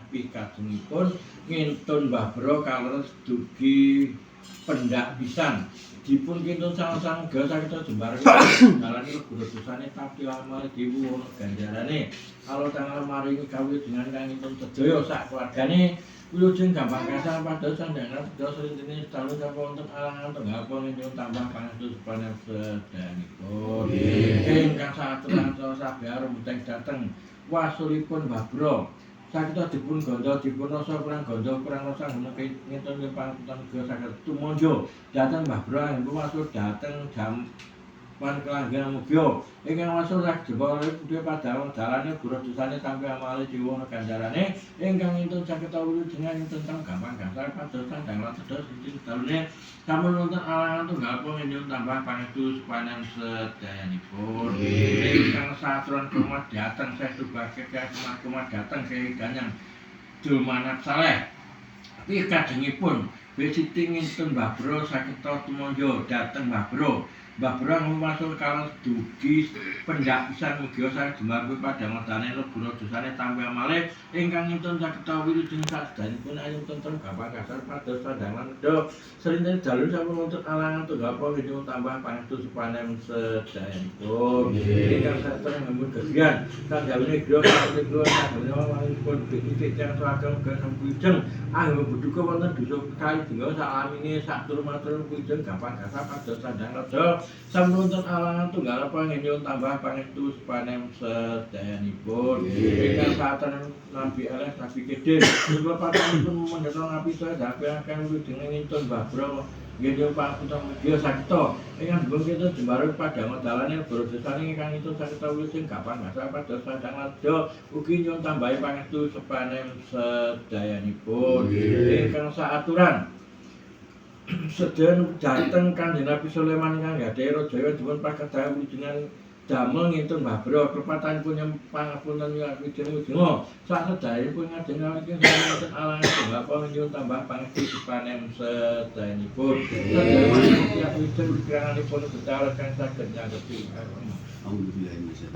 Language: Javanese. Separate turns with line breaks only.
Pikajengipun ngintun Mbah Bro kaleres dugi pendak pisan. Dipun kintun sang-sang uga saged jembar dalane lebur dosane tapi amale dhewe ana ganjarane. Allah Ta'ala maringi kawilujengan kang ngintun sedaya sak keluargane. Wilujeng gampang kasar pados sandhangan sedaya srintine sedalu sampun wonten alangan tunggal nyuwun tambah pangestu supados sedayanipun. Ingkang satur-atur sabeh rumuteng dhateng wasulipun Mbah Bro. Sakita dipun gandha dipun rasa kurang gandha kurang rasa ngene ngintun pangapunten uga saged tumanja dhateng Mbah Bro anggenipun wasul dhateng jaman kelanggan mugia ingkang wasul saged jepara budhe padang dalane gura dosane tampi amale jiwa ana ganjarane ingkang ngintun saged wilujengan tentang gampang gangsal pados sandang lan sedaya sinten dalune sampun wonten alangan tunggal nyuwun tambah pangestu supados sedayanipun. Ingkang satron kumat dhateng Syekh Subakir kumat dhateng Kyai Danyang Dulmanap Saleh. Pikajengipun Siti ngintun Mbah Bro sakita tumanja dhateng Mbah Bro. Mbah Bro ngumasul kaleres dugi pendak pisan mugia saged jembar padang dane lebur dosane tampi amale ingkang ngintun saged wilujeng sasedanipun ayom tentrem gampang kasar pados sandang lan nedha srinten dalu sampun wonten alangan tunggal nyuwun tambah pangestu supados sedayanipun. Ingkang satereng ngemun gegian sanjawine griya sakmenika sanjawine pun titik tiyang swarga uga sampun anggen beduka wonten desa kali dinggo salamine sak tur-matur wilujeng gampang kasar pados sandang nedha sampun wonten alangan tunggal apa nyuwun tambah pangestu supados sedayanipun. Ingkang satereng Nabi Eleh Nabi Khidir lepatanipun mendhetha ngapisa dapeaken wilujeng ngintun Mbah Bro nggih nyuwun pangapunten mugia sakita ingkang dipun kinten jembar padang dalane brodosane ingkang ngintun sakita wilujeng gampang gasal pados sandang ladha ugi nyuwun tambahi pangestu supados sedayanipun. Ingkang saaturan sedaya dhateng Kanjeng Nabi Sulaiman ingkang gadhahi raja dipun pakedahan wilujengan damel ngintun Mbah Bro klepatanipun nyuwun pangapunten wilujeng sak sedayanipun ngajeng ngawiki wonten alangan tunggal nyuwun tambah pangestu supados sedayanipun. Sedaya wilujeng pikiranipun Gusti Allah kang saged nyanggepi.
Alhamdulillah.